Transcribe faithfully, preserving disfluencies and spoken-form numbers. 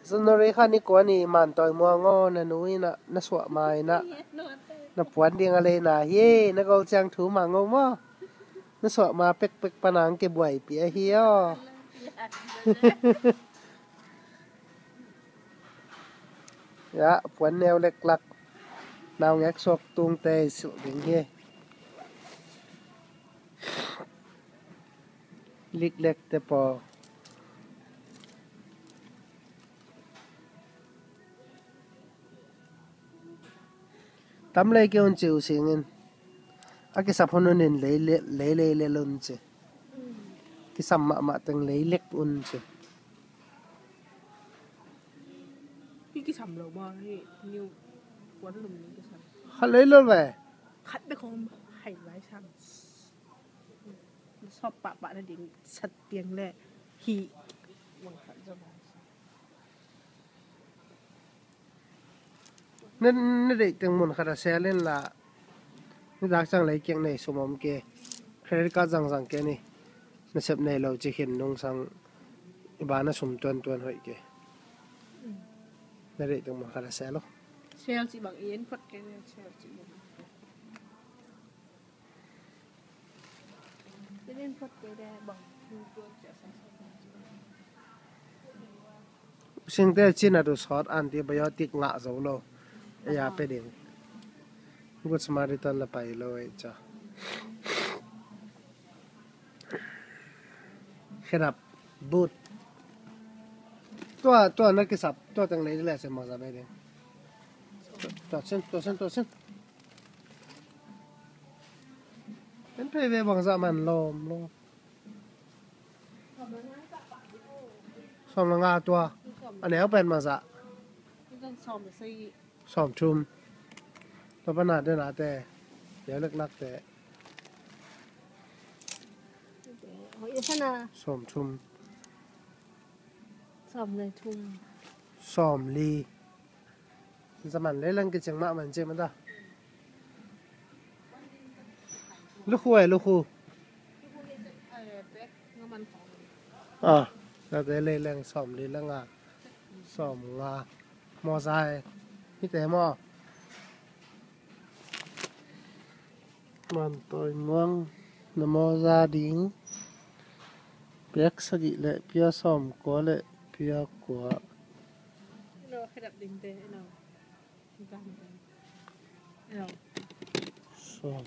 January kha ni kua ni, Mantawi Muang aw, na nu in ah, na suah ma in ah, na puan ding a leina hi, na gol ciang thu mang aw maw. Na suah ma pekpek pan ang ke buaipih ahi aw. Ya, puan neu leklak. Naungek suak tungte i silh ding hi. Liklek te paw. Tam lei kei un ci uh singin. A kisap hun un in lei le, lei lei lel un ci. Kisam mahmah teng lei lek un ci. Hih kisam lo maw, hih new puan lum ni kisam. Khat lei lo ve. Khat bek hong hai lai sam. Sawp pahpah na ding sat piang le hih. Na, na deih teng mun khat a sel in la. Nitak ciang lei kiak nei sum om ke. Credit card zangzang ke ni. Na sep nei lo ci khin nungsang i ba na sum tuantuan hoih ke. Na deih teng mun khat a sel lo. Sel ci bang i en phot ke, sel ci bang. Singte cin a du sawt antibiotic ngah zo lo. Ei a pe ding. Good Samaritan la pai lo ei ca. Khedap. But. Tua, tua na kisap. Tua teng lei le se ma za be ding. Tua sin, tua sin, tua sin. En phei ve bangzah man lawm lawm. Sawm le nga tua. A neu pen bangzah. Sawm thum. Tua pana dena te. Neu leklak te. Sawm thum. Sawm le thum. Sawm li. Zaman lei leng kicing mah man ci mah ta. Lukhu e, lukhu. Ah, tate lei leng sawm li leng a. Sawm nga. Mawza e. Hite maw. Mantawi Muang na mawza ding. Pek sagih le pia sawm kua le pia kua. Sawm.